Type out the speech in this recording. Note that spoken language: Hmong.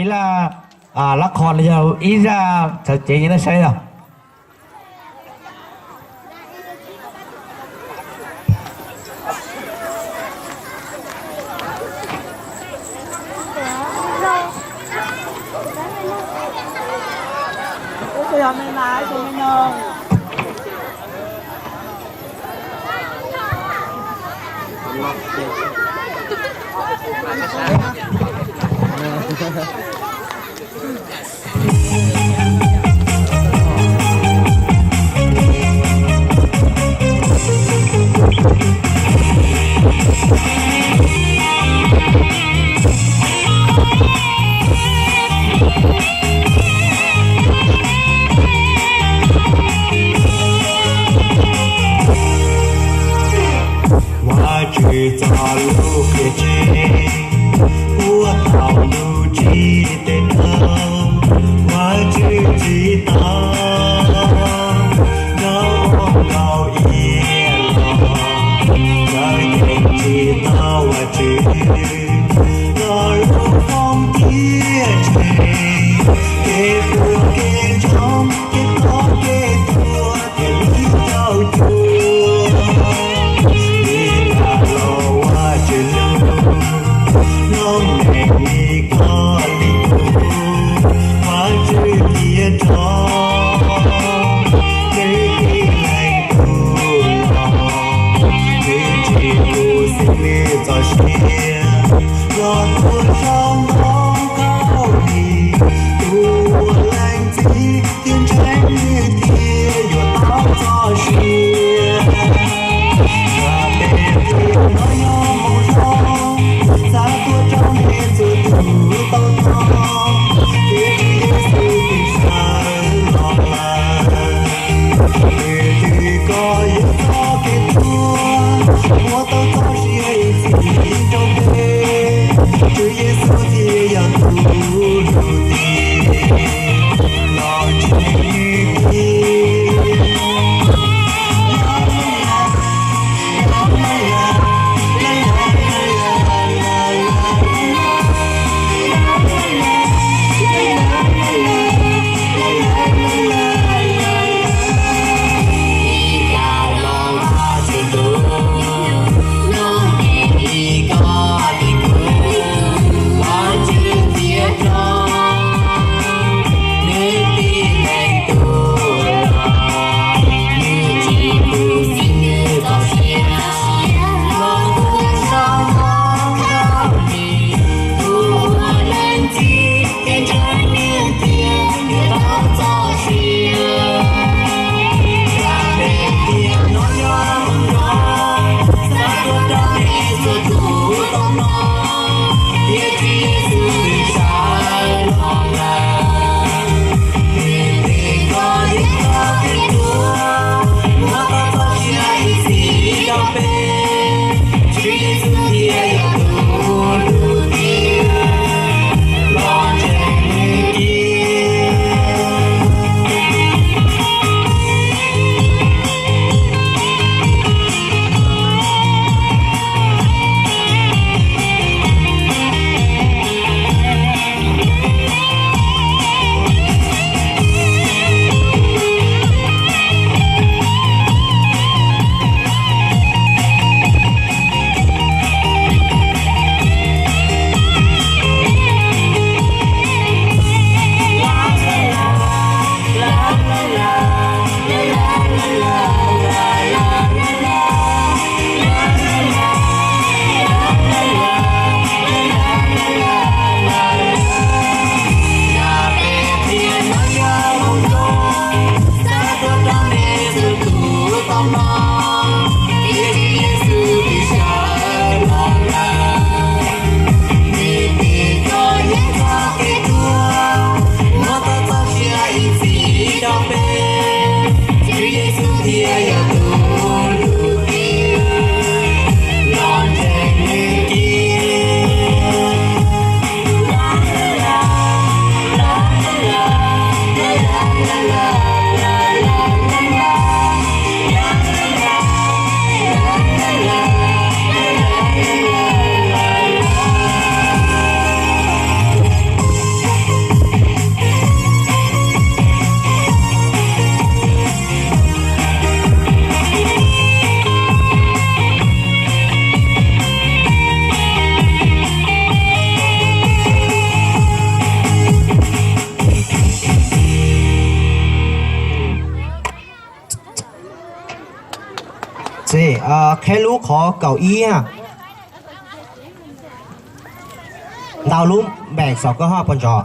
Ib laj lab qho no yog ib zaj txawv cev nyob nej saib os. Vajtswv txoj lus qhia tseg, puab tau lus tsim tes daug, Vajtswv tsim tau rau ua nkaus ib los, txawm yeej tsis tau Vajtswv los lub foob tiaj tseg, kev puas kev ntsoog, kev ploj kev tuag thiaj li tau cuag. Vim tas los Vajtswv lub noob neej li koj li kuv, Vajtswv cia rau nws tib leeg tug los, nws tsis pub xeeb nws txoj sia los tuag rau ntawm khaub lig. Tus uas lees txim thiab ntseeg nws thiaj yuav tau txoj sia. Tsab tes qhia no yog moo zoo, txhaj tuaj rau nej txhua tus tau hnov, tias Tswv Yexus twb sawv los lawm. Leej twg koj yog txoj kev tuag, muab tau txoj sia ib txhis rau peb, Tswv Yexus thiaj yog tus hlub tiag, los ntseeg nws tiag. Qheb lub qhov kaum ib. Ntau lub npe xov koj ho puas ntsog?